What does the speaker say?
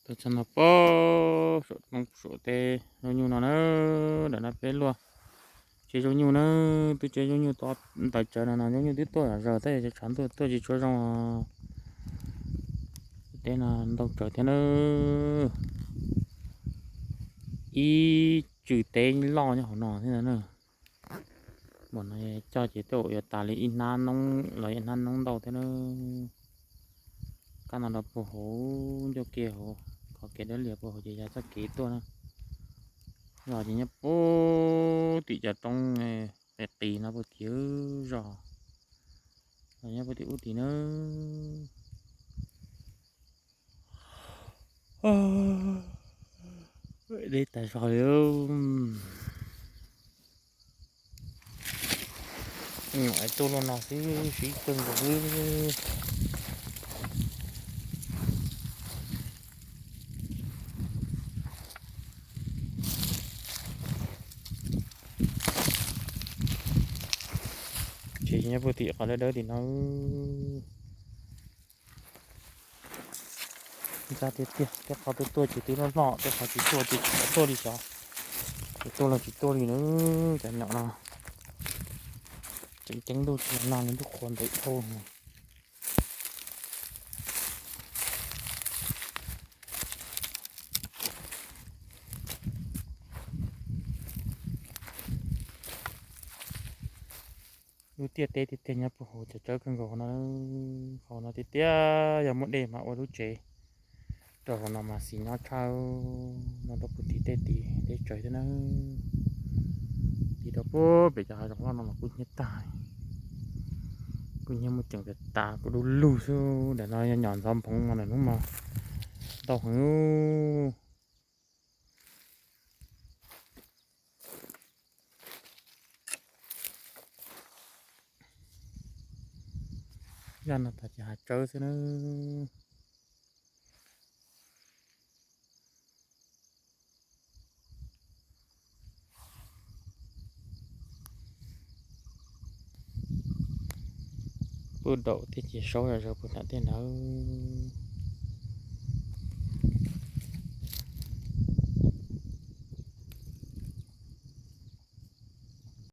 Tuaj txog no pem saum roob saum teb zoo nyuj no na, ntawm no peb luaj tsev zoo nyuj na, twb tsev zoo nyuj tod ntawm tsawv no no zoo nyuj twb tuaj zom zaws tab sis tshav ntuj tuaj tsis tshua zoo. Teb no ntau tsawv thiab na, ib tswm teb loj nyob hauv no thiab ntag na. Npaum no coj ces tej zaum yuav tas li ib hnab noob los ib hnab noob ntau thiab na. Kab no rau puag hauv ncauj ke hauv, qhov kev dawb lias puag hauv ces yog txoj kev tuaj na. Zos ces nyob puag tim cov roob qis qis no puag tim zos, los nyob puag tim ub tim na. Deb tas zog li. Nyuam tuaj luaj no xwb sib kawg nkaus xwb. Ces nyob puag tim qhov dawb dawb tim no. Ntxhab tiag tiag, tej qhov tuaj tuaj ces twb loj loj, tej qhov tsis tuaj ces tsis tuaj li xyov. Ces tuaj los tsis tuaj li na. Cov nyom no tseem ceeb ntuj tsis nag li ntuj qhua ntev dhau. Lub tiaj teb tiag tiag nyob puag hauv cov tsawb kawg nkaus no. Hauv no tiag tiag yog muaj dej mas ua lub tsev rau hauv no mas xis nyob tshaj no rau puag tim tej tim teb tsawv thiab na. Tim rau puag pem cov hav zoov loj no los kuj hnyiab tag, kuj hnyiab muaj ceem tas tas kuj du lug xwb. Ntawm no yog nyom ntxhov nphoov mas ntawm hnub mas ntau heev. Zaj no tas ces hav tsawb xwb na. Puag daum thiaj ces saub zom zaws puag nram tej ntawd.